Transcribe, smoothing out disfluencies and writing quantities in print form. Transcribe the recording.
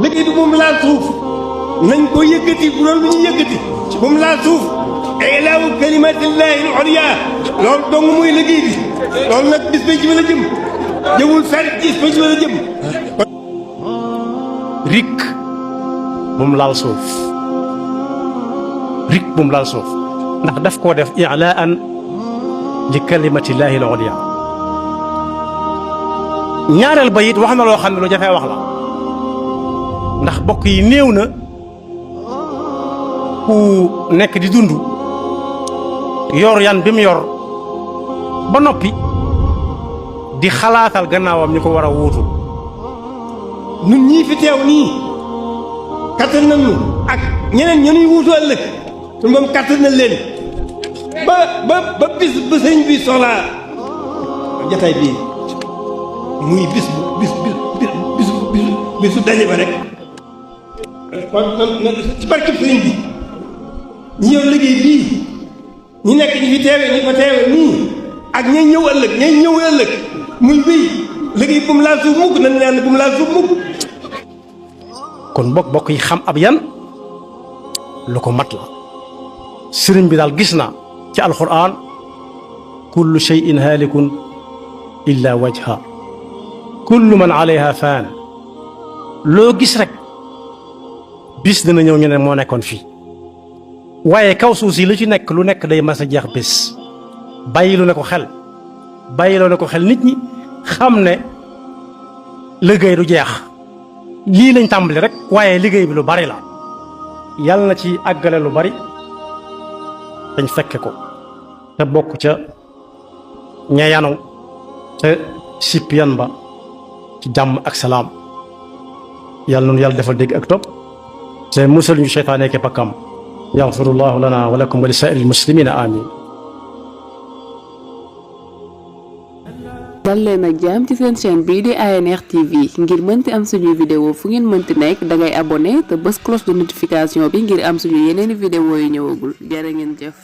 liggéey bi moom laal suuf nañ ko yëkkati bu doon lu ñu yëkkati moom laal suuf ilaahu kalimatillahi al-ulya loolu dong mooy liggéey bi loolu nag bis ba ci la jëm jëmul fer bis ba ci la jëm rik bu mu laal suuf rik bu mu laal suuf ndax daf koo def i'laan li kalimatillahi al-ulya ñaareel ba it wax na loo xam ne lu jafee wax la ndax bokk yi néew na ku nekk di dund yor yan bi mu yor ba noppi di xalaatal gannaawam ñu ko war a wuutu ñun ñii fi teew nii kattan nañu ak ñeneen ñenuy wuutu ëllëg ñun moom kattan nañ leen ba bis ba sëñ bi soxlaa jataay bii muy bisu daje ba rek kon ci barkeb sëriñ bi ñi yor liggéey bii ñi nekk ñi fi teewe ñi fa teewe nii ak ñay ñëw ëllëg muy wéy liggéey bu mu laal suuf mukk nañ ñaan bu mu laal suuf mukk kon bokk yi xam ab yan lu ko mat la sëriñ bi daal gis na ci alquran kullu shay'in haalikun illa wajha kullu man alayha faan loo gis rek bis dina ñëw ñu ne moo nekkoon fii waaye kaw suuf si lu ci nekk lu nekk day mas a jeex bés bàyyilu ne ko xel bàyyiloo ne ko xel nit ñi xam ne liggéey du jeex lii lañ tàmbali rek waaye liggéey bi lu bari la yàlla na ci àggale lu bari dañ fekke ko te bokk ca ña yanu te sippiyan ba ci jàmm ak salaam yàlla noonu yàlla defal dégg ak topp te musal ñu seytaane ke pakkam yaxfirullahu lana wa lakum wa li saa'iril muslimina amin dal leen ak jàmm ci seen chaîne bii di ANR TV ngir mënti am suñuy vidéo fu ngeen mënti nekk da ngay abonné te bës cloche de notification bi ngir am suñu yeneeni vidéo yu ñëwagul jërë ngeen jëf